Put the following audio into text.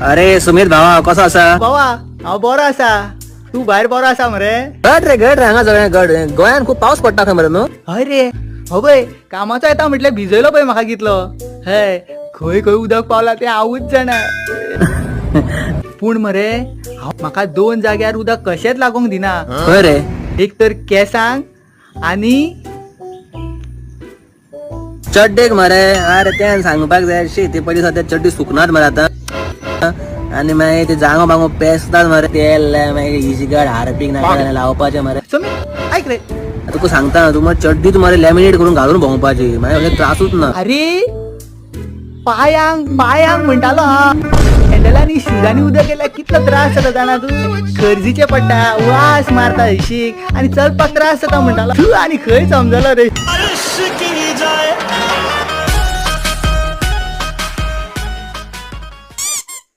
अरे सुमित भावा, कसो आसा? बाबा, हांव बरो आसा. तूं भायर बरो आसा मरे? गड रे, गड रे. हांगा सगळें गड. गोंयान खूप पाऊस पडटा खंय मरे न्हू? हय रे, हो पळय, कामाचो येता म्हटल्यार भिजयलो पळय म्हाका कितलो. हय, खंय खंय उदक पावला तें हांवूच जाणा. पूण मरे, हांव म्हाका दोन जाग्यार उदक कशेंच लागोंक दिना. खंय रे? एक तर केसांक आनी चड्डेक मरे. अरे, ते सांगपाक जाय शी, ते पयलीं सद्या चड्डी सुकनात मरे आतां आनी मागीर ते जांगो बांगो पेसतात मरे. तेल, मागीर इजगार्ड, हार्पीक ना लावपाचें मरे. समीर, ऐक रे. तुका सांगता ना, तूं मरे चड्डी मरे लॅमिनेट करून घालून भोंवपाची, मागीर त्रासूच ना. अरे, पायांक पायांक म्हणटालो. हा, हँडलांनी शुजांनी उदक गेल्यार कितलो त्रास जाता जाणा तूं? गरजेचे पडटा, वास मारता हळशीक आनी चलपाक त्रास जाता म्हणटालो तूं. आनी खंय समजलो रे? बारिश की जाए.